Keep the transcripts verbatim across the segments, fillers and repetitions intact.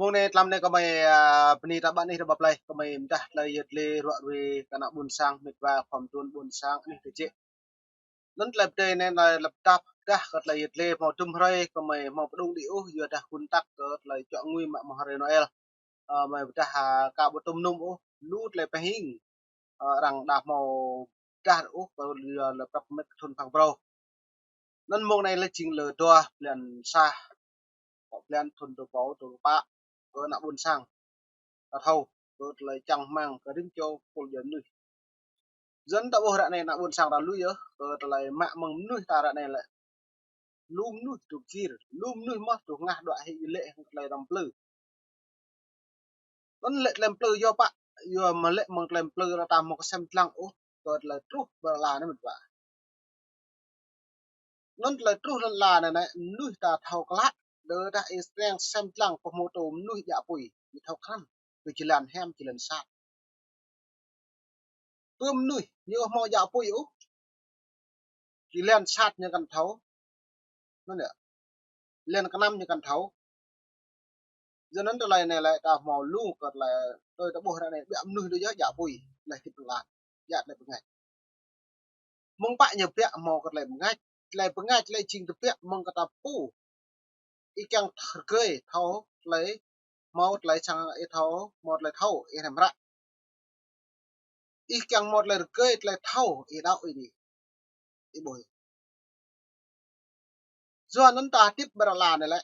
Mông anai tlam anai kơmơi, a, bơni ta ƀă anih ta ƀă plơi, kơmơi mơdah tơlơi yơh tơlơi ruă ruai kơ ană ƀôn sang, mĕt wa khua mơtuan ƀôn sang anih tơjĕ. Anŭn tơlơi pơdai anai, anai lăp tap, dah kơ tơlơi yơh tơlơi hmâo tŭm hrơi, kơmơi hmâo pơđŭng đĭ ôh, yua dah gun tăk kơ tơlơi čŏk ngui mă mơ̆ng hrơi Noel. Ơ, mơi ƀudah, a, ka ƀu tŭm num ôh, lu tơlơi pơhing, ơ, arăng đah hmâo dah ôh, kơ lơ, lơ prăp mĕt thun phang brâu. Anŭn mông anai lĕ jing lơ dua blan sa, kơ blan thun dua rơbâo dua pă, kơ ană ƀôn sang. Ta thâo, kơ tơlơi čang rơmang, kơ rĭm čô pôl djuai mơnuih. Yua anŭn ta ƀuh ră anai ană ƀôn sang ta lui yơh, kơ tơlơi mă mơ̆ng mơnuih ta ră anai lĕ. Lu mơnuih truh gir, lu mơnuih mơ̆ truh ngah đuaĭ hĭ lĕ hăng tơlơi răm plư. Anŭn lĕ tơlơi plư yua pă, yua mơ̆ lĕ mơ̆ng tơlơi plư ta ta hmâo kơ sem lăng ôh, kơ tơlơi truh ƀơi lŏn la anai mĕt wa. Anŭn tơlơi truh lŏn la anai anai, mơnuih ta thâo klă, đơ dah ih srăng sem lăng pơhmô tô mơnuih djă apui, ñu thâo krăn, kơ jơlan hiam, jơlan sat. Pơ mơnuih, ñu hmâo djă apui ôh. Jơlan sat ñu kăn thâo. Anŭn yơh. Jơlan kơnăm ñu kăn thâo. Yua anŭn tơlơi anai lĕ ta hmâo lu kơ tơlơi, tơlơi ta ƀuh ră anai, ƀiă mơnuih đôč yơh djă apui, lĕ hơdip lŏn la, djă tơlơi bơngač. Mơ̆ng pă ñu ƀiă hmâo kơ tơlơi bơngač, tơlơi bơngač lĕ jing tơbiă mơ̆ng kơ ta pô. Ih kiăng rơgơi thâo tơlơi, hmâo tơlơi čang ih thâo, hmâo tơlơi thâo ih răm ră. Ih kiăng hmâo tơlơi rơgơi tơlơi thâo ih đaŏ Ơi Adai. Ih ƀuh. Yua anŭn ta hơdip ƀơi lŏn la anai lĕ.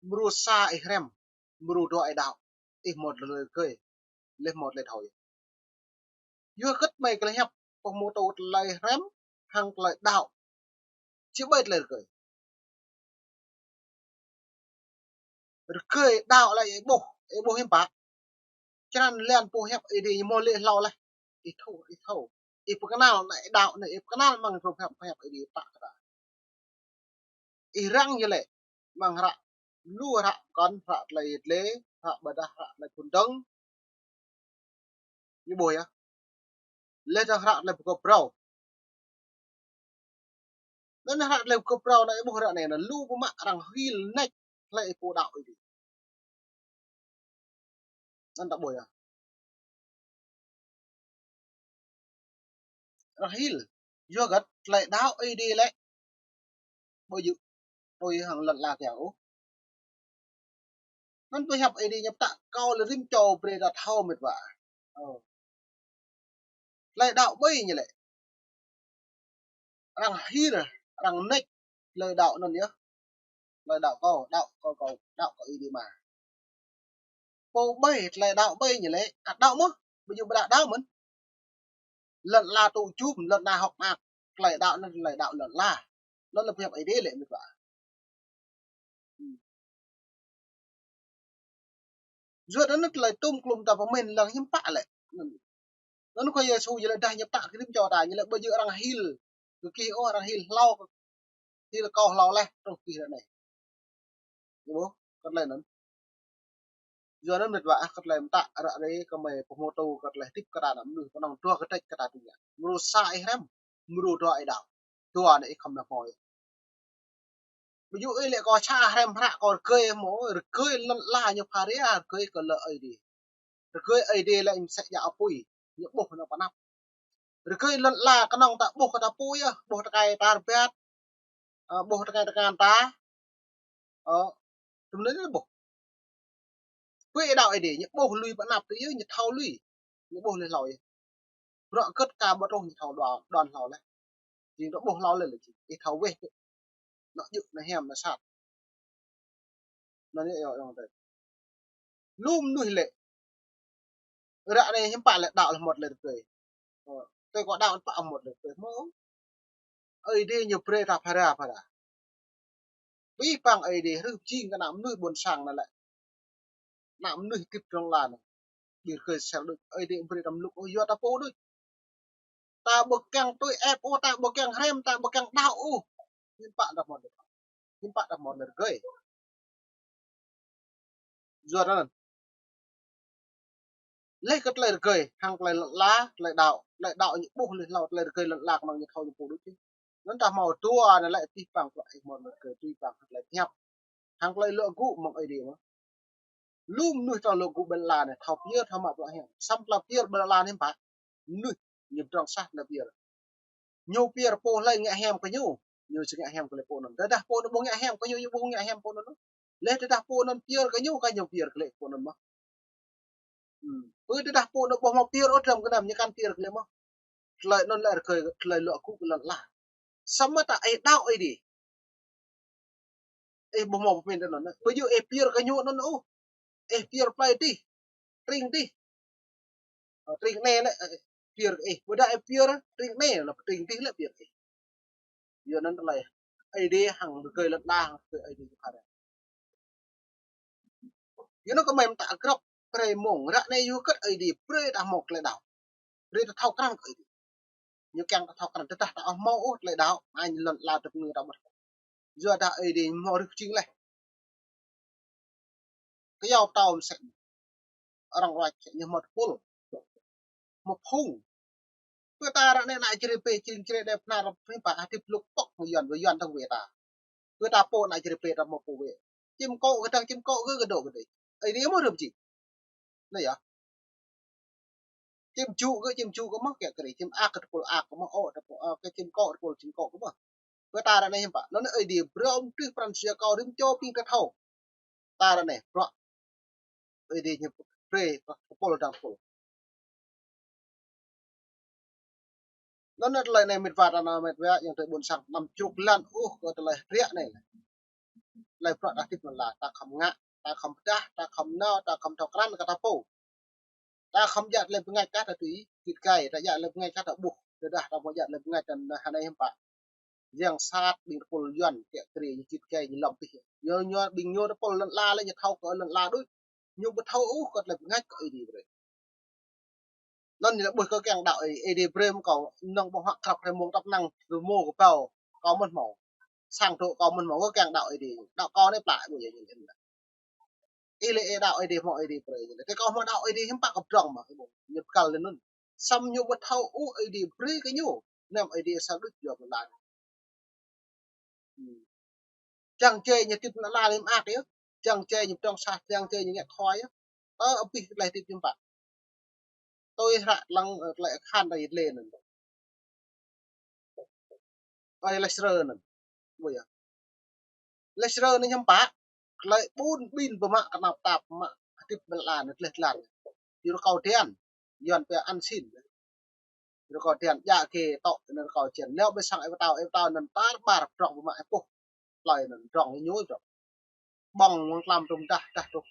Mrô sa ih răm, mrô dua ih đaŏ, ih hmâo tơlơi rơgơi, lĕ hmâo tơlơi thâo. Yua hơget mơi kơ lĕ hiăp pơhmô tô tơlơi răm hăng tơlơi đaŏ. Či ƀai tơlơi rơgơi. Rơgơi đaŏ lĕ ih ƀuh, ih ƀuh hiư̆m pă. Črăn lan pô hiăp Ơi Adai ñu hmâo lĕ hlâo leh. Ih thâo, ih thâo. Ih pơkơnăl anai ih đaŏ anai, ih pơkơnăl mơ̆ng rơp hiăp, hiăp Ơi Adai pă kơ ta. Ih răng ñu lĕ, mơ̆ng hră lu hră pơkŏn, hră tơlơi yơh tơlơi, hră ƀôdah, hră tơlơi phŭn dơ̆ng. Ñu ƀuh yơh. Lĕ dơ̆ng hră tơlơi pơgop phrâo. Anŭn hră tơlơi pơgop phrâo anai ih ƀuh ră anai, anŭn lu pơmă arăng hil nač tơlơi ih pô đaŏ Ơi Adai. Anŭn ta ƀuh yơh. Arăng hil. Yua hơget tơlơi đaŏ Ơi Adai lĕ. Ƀu djơ̆ tui hăng lŏn la kiăng ôh. Anŭn tui hiăp Ơi Adai ñu pơtă kâo lĕ rĭm čô brơi ta thâo mĕt wa. Ơ. Tơlơi đaŏ ƀai ñu lĕ. Arăng hil, arăng nač tơlơi đaŏ anŭn yơh. Tơlơi đaŏ kâo, đaŏ kâo, kâo, đaŏ kơ Ơi Adai mă. Pô ƀai, tơlơi đaŏ ƀai ñu lĕ, ăt đaŏ mơ̆n, ƀu djơ̆ ƀu đaŏ đaŏ mơ̆n. Lŏn la tŭ jum, lŏn la hŏk mơak, tơlơi đaŏ anŭn, tơlơi đaŏ lŏn la. Lŏn la pơhiăp Ơi Adai lĕ mĕt wa. Yua anŭn tơlơi tŭm klum ta pơmĭn lăng hiư̆m pă lĕ. Anŭn Khua Yêsu ñu lĕ dah ñu pơtă kơ rĭm čô ta, ñu lĕ ƀu djơ̆ arăng hil kơ gih ôh, arăng hil hlâo, hil kâo hlâo leh truh gih ră anai. Ih ƀuh, kơ tơlơi anŭn. Yua anŭn mĕt wa ah, kơ tơlơi pơtă ră ruai kơ mơi pơhmô tô kơ tơlơi hơdip kơ ta ană mơnuih, kơnơ̆ng dua kơdrĕč kơ ta tui ngă. Mrô sa ih răm, mrô dua ih đaŏ. Dua anai ih khŏm nao hmâo yơh. Ƀu djơ̆ ih lĕ kâo sa hrăm hră kâo rơgơi hmâo, rơgơi lŏn la ñu pha ria, rơgơi kơ lơ Ơi Adai. Rơgơi Ơi Adai lĕ ñu mơsĕ djă apui, ñu ƀuh nao pơ anăp. Rơgơi lŏn la kơnơ̆ng ta ƀuh kơ ta pô yơh, ƀuh tơkai ta rơbat, ơ, ƀuh tơkai tơngan ta. Ơ, tơm anŭn ƀuh. Pơ ih đaŏ Ơi Adai, ñu ƀuh lui pơ anăp tui yơh, ñu thâo lui. Ñu ƀuh lui hlâo yơh. Bruă hơget ka ƀu truh ñu thâo đua-, đon hlâo leh. Jing ta ƀuh hlâo leh lĕ jing. Ih thâo weh tơ. Anŏ djơ̆, anŏ hiam, anŏ sat. Anŭn yơh, yơh, yơh, tơ. Lu mơnuih lĕ. Ră anai hiư̆m pă lĕ đaŏ lĕ hmâo tơlơi rơgơi. Ơ, tơlơi kâo đaŏ pă hmâo tơlơi rơgơi hmâo. Ơi Adai ñu brơi ta phara phara. Abih bang Ơi Adai hrih pơjing kơ ană mơnuih ƀôn sang anai lĕ. Ană mơnuih hơdip trong lăn anai. Ƀu rơgơi sel đôč, Ơi Adai ƀu brơi ta mlŭk ôh, yua ta pô đôč. Ta ƀu kiăng tui ĕp ôh, ta ƀu kiăng hrăm, ta ƀu kiăng đaŏ ôh. Hiư̆m pă ta hmâo tơlơi, hiư̆m pă ta hmâo tơlơi rơgơi. Yua anŭn. Leh kơ tơlơi rơgơi, hăng tơlơi lŏn la, tơlơi đaŏ, tơlơi đaŏ ñu ƀuh lui hlâo, tơlơi rơgơi lŏn la kơnơ̆ng ñu thâo ñu pô đôč. Anŭn ta hmâo dua anai lĕ abih bang tơlơi ih hmâo tơlơi rơgơi, abih bang tơlơi pơhiăp. Hăng tơlơi luă gŭ mơ̆ng Ơi Adai mơ̆n. Lu mơnuih tơlơi gŭ ƀơi lŏn ala anai, thâo pơyơr, thâo mă bruă hiam. Samơ̆ tơlơi pơyơr ƀơi lŏn ala anai hiư̆m pă? Mơnuih ñu pơdrŏng sah tơlơi pơyơr. Ñu pơyơr pô hlơi ngă hiam kơ ñu, ñu či ngă hiam kơ lĕ pô anŭn. Tơdah pô anŭn ƀu ngă hiam kơ ñu, ñu ƀu ngă hiam pô anŭn. Lĕ tơdah pô anŭn pơyơr kơ ñu, kơ ñu pơyơr kơ lĕ pô anŭn mơ̆n. Hmm. Pơ tơdah pô anŭn ƀu hmâo pơyơr ôh, dram gơnam ñu kăn pơyơr kơ lĕ mơ̆n. Tơlơi anŭn lĕ rơkơi tơlơi luă gŭ kơ lŏn ala. Samơ̆ ta ih đaŏ Ơi Adai. Ih ƀu hmâo pơmĭn tui anŭn. Ƀu djơ̆ ih pơyơr kơ ñu anŭn ôh. Ih pơyơr plơi adih, tring adih. Ơ, tring anai lĕ, ơ, pơyơr kơ ih. Ƀôdah ih pơyơr tring anai, lĕ tring adih lĕ pơyơr kơ ih. Yua anŭn tơlơi Ơi Adai hăng rơkơi lŏn ala, hăng rơkơi Ơi Adai kơ phara. Yua anŭn kơmơi mơta grŏp brơi mơ̆ng ră anai yua hơget Ơi Adai brơi ta hmâo tơlơi đaŏ. Brơi ta thâo krăn kơ Ơi Adai. Ñu kiăng ta thâo krăn, tơdah ta ƀu hmâo ôh tơlơi đaŏ, anŭn lŏn ala tơpơngư ta mơ̆n. Yua dah Ơi Adai hmâo rơ̆k jing laih. Kơyâo pơtâo mơsĕ. Arăng ruăč ñu hmâo tơpul. Hmâo phung. Pơ ta ră anai ană Jrai pê, Jrai, Jrai đe pơnar rơp pơpă hơdip lŭk pŏk mơ̆ng Yuan, ƀơi Yuan tơ̆ng wĕ ta. Pơ ta pô ană Jrai pê ta hmâo pô wĕ. Čim kŏ kơ tang čim kŏ kơ kơdŏ kơ dih. Ơi Adai hmâo rơ̆k jing. Anai yơh. Čim čŭ kơ, čim čŭ kơ mơ̆n kiăng kơ ri. Čim ak kơ tơpul ak kơ mơ̆n, ôh, tơpul, ơ, kơ čim kŏ tơpul čim kŏ kơ mơ̆n. Pơ ta ră anai hiư̆m pă? Anŭn Ơi Adai brơi mơnuih Prăng sia kâo rĭm čô ƀing ta thâo. Ta ră anai, bruă Ơi Adai ñu brơi kơ tơpul dang tơpul. Anŭn tơlơi anai mĕt wa ta nao mĕt wa, yang tơlơi ƀôn sang anăm čruk lăn ôh kơ tơlơi hơdră anai. Tơlơi bruă ta hơdip lŏn ala, ta khŏm ngă, ta khŏm pơdah, ta khŏm nao, ta khŏm thâo krăn kơ ta pô. Ta khŏm djă tơlơi bơngač kah ta tui git gai, ta djă tơlơi bơngač kah ta ƀuh. Tơdah ta ƀu djă tơlơi bơngač ta anai hiư̆m pă? Yang sat ƀing tơpul Yuan kiăng kơ ri ñu git gai ñu lŏm pih. Ñu, ñu ƀing ñu tơpul lŏn ala lĕ ñu thâo kơ lŏn ala đôč. Ñu ƀu thâo ôh kơ tơlơi bơngač kơ Ơi Adai brơi. Anŭn ñu lĕ ƀuh kơ kiăng đaŏ Ơi Adai brơi mơ̆ng kâo, năng ƀơ̆ng huă krăp hrơi mông tăp năng rơmô kơ pao kâo mơ̆n hmâo. Sang tŏ kâo mơ̆n hmâo, kơ kiăng đaŏ Ơi Adai. Đaŏ kâo anai plă ƀu djơ̆ ñu lĕ. Ih lĕ ih đaŏ Ơi Adai hmâo Ơi Adai brơi ñu lĕ. Tơ kâo hmâo đaŏ Ơi Adai hiư̆m pă kâo pơdrŏng mơ̆n. Ñu pơkăl lĕ anŭn. Samơ̆ ñu ƀu thâo ôh Ơi Adai brơi kơ ñu. Anăm Ơi Adai sa đôč yua pơlan. Hmm. Čang čê ñu hơdip lŏn ala lĕ mơak yơh. Čang čê ñu pơdrŏng sah, čang čê ñu ngă khua yơh. Ơ, abih tơlơi hơdip hiư̆m pă. Tui hră lăng, ơ, tơlơi akhan ta yit lê anŭn. Ơi Lêsrơ anŭn. Ƀu yơh. Lêsrơ anŭn hiư̆m pă. Tơlơi ƀun ƀin pơmă kơnap tap mă hơdip ƀơi lŏn ala anai tơlơi tơlan. Yua rơkâo Đen. Yuan pia ăn xin. Rơkâo Đen djă kơ tŏ anŭn rơkâo Đen. Nao ƀơi sang ơi pơtao, ơi pơtao anŭn tar ƀar pơdrŏng pơmă ih pô. Plơi anŭn pơdrŏng ñu pơdrŏng. Ƀơ̆ng mơ̆ng tlam tŭm dah, dah truh.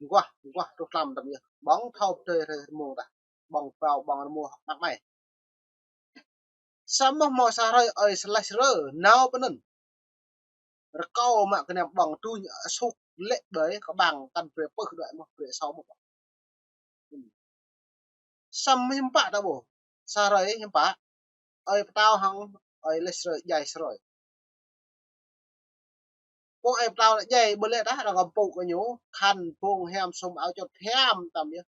Mơguah, mơguah truh tlam tŭm yơh. Ƀơ̆ng thâo pơdơi hrơi rơmô dah. Ƀơ̆ng pao, ƀơ̆ng rơmô hŏk mă mai. Samơ̆ hmâo sa hrơi ơi Lêsrơ nao pơ anŭn. Rơkâo mă kơnăm ƀơ̆ng tuñ sŭk lĕ ƀơi kơƀang kăn brơi pơh đuaĭ mơ̆n, brơi asâo mơ̆n. Samơ̆ hiư̆m pă ta ƀuh. Sa hrơi hiư̆m pă. Ơi pơtao hăng ơi Lêsrơ djai sa hrơi. Pô ơi pơtao anai djai ƀơi lĕ dah arăng kơmpŭ kơ ñu, khăn pông hiam sum ao čŏt hiam tăm yơh.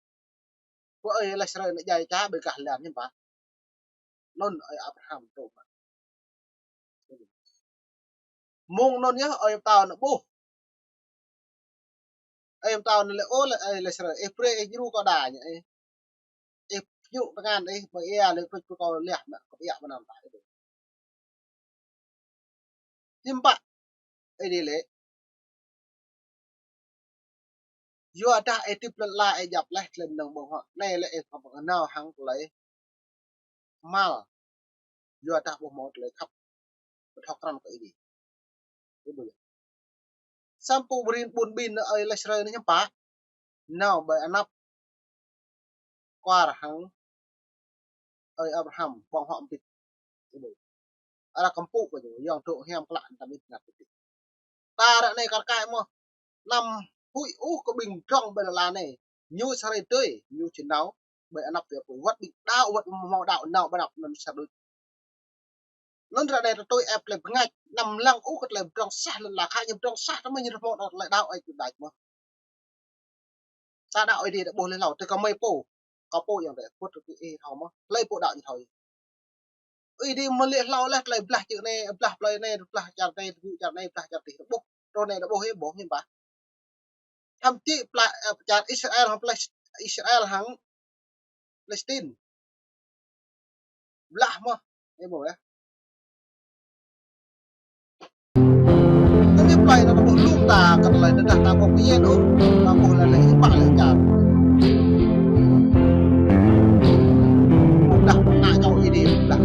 Pô ơi Lêsrơ anai djai ča ƀơi gah lan hiư̆m pă. Anŭn ơi Abraham tŭ mă. Mơ̆ng anŭn yơh ơi pơtao anai ƀuh. Ơi pơtao anai lĕ ôh lĕ ơi Lêsrơ, ih brơi ih djru kâo đa ñu ih. Ih pơñu tơngan ih, ƀơi ia lĕ pơ̆t pơkâo liah mă, kơ ia ƀơi anăm ta ih. Hiư̆m pă. Ơi Adai lĕ. Yua dah ih hơdip lŏn ala ih djăp laih tơlơi mơnơ̆ng ƀơ̆ng huă. Anai lĕ ih kơ pơkơnao hăng tơlơi mal. Yua dah ƀu hmâo tơlơi khăp. Ƀu thâo krăn kơ Ơi Adai. Samơ̆ pô ƀrin ƀun ƀin ơi Lêsrơ anai hiư̆m pă. Nao ƀơi anăp. Kuar hăng ơi Abraham ƀơ̆ng huă mbĭt. Arăng kơmpŭ kơ ñu, yŏng dŏ hiam klă tăm ih ngă tơpĭ. Ta ră anai kar kaĭ mơ̆n. Anăm huĭ ôh kơ ƀing pơdrŏng ƀơi lŏn ala anai. Ñu sa hrơi tơdơi, ñu či nao ƀơi anăp tui apui. Wơ̆t ƀing đaŏ, wơ̆t ƀu hmâo đaŏ nao ƀơi anăp anŭn sa đôč. Anŭn ră anai ta tui ĕp tơlơi bơngač, anăm lăng ôh kơ tơlơi pơdrŏng sah lŏn ala, khă ñu pơdrŏng sah tơmơi ñu hmâo đaŏ tơlơi đaŏ ơi kơ đač mơ̆n. Ta đaŏ Ơi Adai ta ƀuh lĕ hlâo, tui kơ mơi pô. Kâo pô yang dêh, pŭt kơ ih thâo mơ̆n, hlơi pô đaŏ ñu thâo. Ơi Adai mơ̆ lĕ hlâo laih tơlơi blah čư̆ anai, blah plơi anai, blah čar anai, tơgŭ čar anai, blah čar adih, ta ƀuh. Truh anai ta ƀuh ih ƀuh hiư̆m pă. Thậm chí pla-, ơ, pơčar Israel hăng Pales-, Israel hăng Palestine. Blah mơ̆, ih ƀuh yơh. Anai plei anai ta ƀuh lŏm ta, kơ tơlơi tơdah ta ƀuh pơyên ôh, ta ƀuh lĕ lĕ ih pă lĕ čar. Ƀuh dah ană čô Ơi Adai ƀuh dah.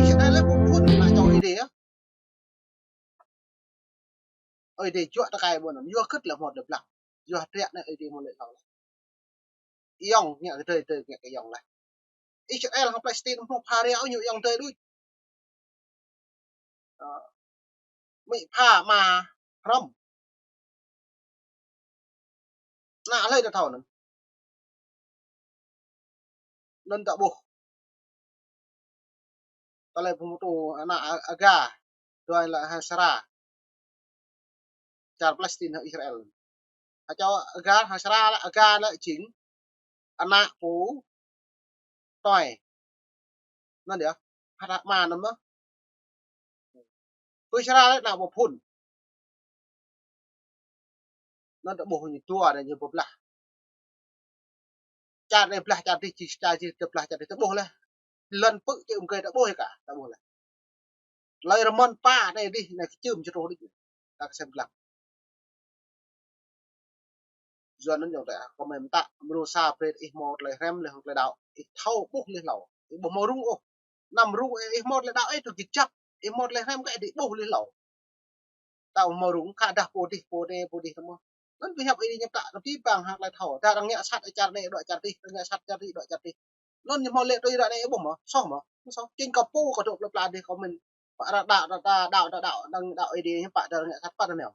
Israel lĕ ƀuh phŭn ană čô Ơi Adai yơh. Ơi Adai juă tơkai ƀuh anŭn, yua kơ lĕ hmâo tơlơi blah. Yua hơdră anai Ơi Adai hmâo lĕ thâo lĕ. Ayŏng ngă kơ drơi, drơi ngă kơ ayŏng lĕ. Israel hăng Palestine hmâo pha ria ôh ñu ayŏng drơi đôč. Ơ, amĭ pha ama hrŏm. Ană hlơi ta thâo anŭn. Anŭn ta ƀuh. Tơlơi pơhmutu ană A-, Agar, dua lĕ hăng Sara. Čar Palestine hăng Israel. Hơčâo Agar hăng Sara lĕ, Agar lĕ jing ană pô tuai. Anŭn yơh, hơdră ama anŭn mơ̆. Pơ Sara lĕ ană pô phŭn. Anŭn ta ƀuh ñu dua anai ñu pơblah. Čar anai blah čar dih, čih čar dih, ta blah čar dih, ta ƀuh lĕ. Lŏn pư̆ čih ưm kơ ta ƀuh yơh kah, ta ƀuh lĕ. Tơlơi rơmơn pă anai dih, anai kơčưm čơtruh đôč. Ta kơsem blah. Yua anŭn ayŏng adơi ah, kâo mơ̆n mơtă, mơnuih sa brơi ih hmâo tơlơi hrăm lĕ hăng tơlơi đaŏ, ih thâo ƀuh lĕ hlâo, ih ƀu hmâo rŭng ôh. Anăm rŭng, ih hmâo tơlơi đaŏ ih tŭ kơjăp, ih hmâo tơlơi hrăm kơ ih ƀuh lĕ hlâo. Ta ƀu hmâo rŭng, khă dah pô dih, pô anai, pô dih tơmơ̆. Anŭn pơhiăp ih dih ñăm tă, tơpĭ păng hăng tơlơi thâo. Dah arăng ngă sat čar anai, dŏ čar dih, arăng ngă sat čar dih, dŏ čar dih. Anŭn ñu hmâo lĕ tui ră anai ih ƀuh mơ̆, soh mơ̆, soh. Jing kâo pô kâo dŏ plơi pla dih kâo mĭn. Pă arăng đaŏ, đaŏ, đaŏ, đaŏ, đaŏ, đaŏ, đaŏ ih dih, ñăm pă dah arăng ngă sat pă dah nao.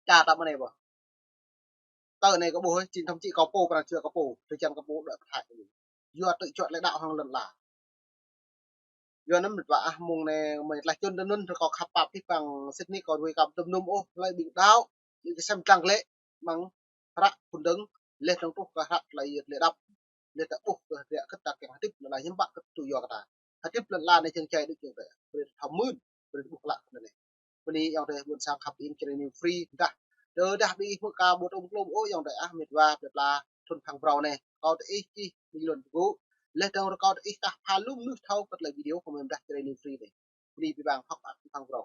Čar ta mơ̆ng anai ƀuh. Tơ anai kâo ƀuh, jing thậm chí kâo pô, pran jua kâo pô, tơjăn kâo pô đuaĭ pơthai kơ ñu. Yua tŭ juă tơlơi đaŏ hăng lŏn ala. Yua anŭn mĭt wa ah, mơ̆ng anai mơi tlaih čun tơ anŭn, rơkâo khăp pap pih păng sĭt nik kâo ruai kăm tơm num ôh, hlơi ƀing đaŏ, ƀing kơsem dlăng glaĭ, mơ̆ng hră phŭn dơ̆ng, laih dơ̆ng truh kơ hră tơlơi yơh tơlơi đăp. Laih ta ƀuh kơ hơdră kơ ta kiăng hơdip lĕ anai hiư̆m pă kơ tŭ yua kơ ta. Hơdip lŏn ala anai jing jai đôč ayŏng adơi. Brơi thâo mưn, brơi ƀuh klă kơ anai. Bơni ayŏng adơi ƀuôn sang khăp in Channel New Free dah. Tơdah ƀing ih hmư̆ kâo ƀu tŭm klum ôh ayŏng adơi ah, mĭt wa plơi pla thŭn phang brâo anai. Kâo tơ ih čih ƀing lŏn pơgŭ. Laih dơ̆ng rơkâo tơ ih kah pha lŏm mơnuih thâo kơ tơlơi video kâo mơ̆n dah Channel New Free anai. Bơni abih bang hŏk ăt phang brâo.